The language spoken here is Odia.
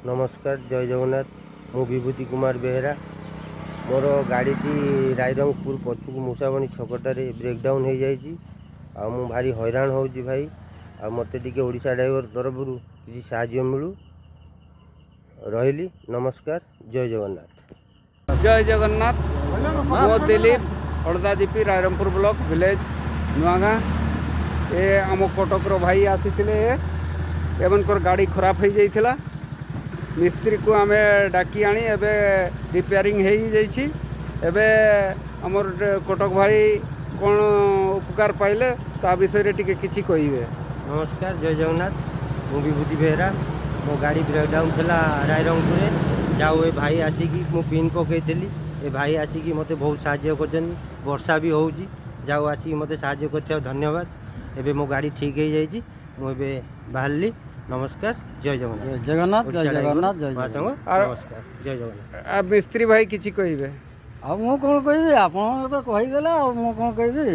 ନମସ୍କାର, ଜୟ ଜଗନ୍ନାଥ। ମୁଁ ବିଭୂତି କୁମାର ବେହେରା। ମୋର ଗାଡ଼ିଟି ରାଇରଙ୍ଗପୁର ପଛକୁ ମୂଷାବଣୀ ଛକଟାରେ ବ୍ରେକ୍ଡାଉନ୍ ହେଇଯାଇଛି ଆଉ ମୁଁ ଭାରି ହଇରାଣ ହେଉଛି ଭାଇ। ଆଉ ମୋତେ ଟିକେ ଓଡ଼ିଶା ଡ୍ରାଇଭର ତରଫରୁ କିଛି ସାହାଯ୍ୟ ମିଳୁ। ରହିଲି, ନମସ୍କାର, ଜୟ ଜଗନ୍ନାଥ। ଜୟ ଜଗନ୍ନାଥ। ମୁଁ Dilip, Halda GP, Rairangpur block, village Nuagaon. ଏ ଆମ କଟକର ଭାଇ ଆସିଥିଲେ। ଏମାନଙ୍କର ଗାଡ଼ି ଖରାପ ହେଇଯାଇଥିଲା। ମିସ୍ତ୍ରୀକୁ ଆମେ ଡାକି ଆଣି ଏବେ ରିପେୟାରିଂ ହେଇଯାଇଛି। ଏବେ ଆମର କଟକ ଭାଇ କ'ଣ ଉପକାର ପାଇଲେ, ତା ବିଷୟରେ ଟିକେ କିଛି କହିବେ। ନମସ୍କାର, ଜୟ ଜଗନ୍ନାଥ। ମୁଁ ବିଭୂତି ବେହେରା। ମୋ ଗାଡ଼ି ବ୍ରେକ୍ଡାଉନ୍ ଥିଲା ରାଇରଙ୍ଗପୁରରେ। ଯାଉ ଏ ଭାଇ ଆସିକି, ମୁଁ ପିନ୍ ପକାଇଥିଲି, ଏ ଭାଇ ଆସିକି ମୋତେ ବହୁତ ସାହାଯ୍ୟ କରିଛନ୍ତି। ବର୍ଷା ବି ହେଉଛି, ଯାଉ ଆସିକି ମୋତେ ସାହାଯ୍ୟ କରିଥିବାରୁ ଧନ୍ୟବାଦ। ଏବେ ମୋ ଗାଡ଼ି ଠିକ୍ ହେଇଯାଇଛି, ମୁଁ ଏବେ ବାହାରିଲି। ନମସ୍କାର, ଜୟ ଜଗନ୍ନାଥ। ଜୟ ଜଗନ୍ନାଥ, ଜୟ ଓଡ଼ିଶା ଡ୍ରାଇଭର ଜଗନ୍ନାଥ, ଜୟ ମହାସଂଘ। ଜଗନ୍ନାଥ। ନମସ୍କାର, ଜୟ ଜଗନ୍ନାଥ। ଆଉ ମିସ୍ତ୍ରୀ ଭାଇ କିଛି କହିବେ? ଆଉ ମୁଁ କ'ଣ କହିବି? ଆପଣ ତ କହିଦେଲେ, ଆଉ ମୁଁ କ'ଣ କହିବି?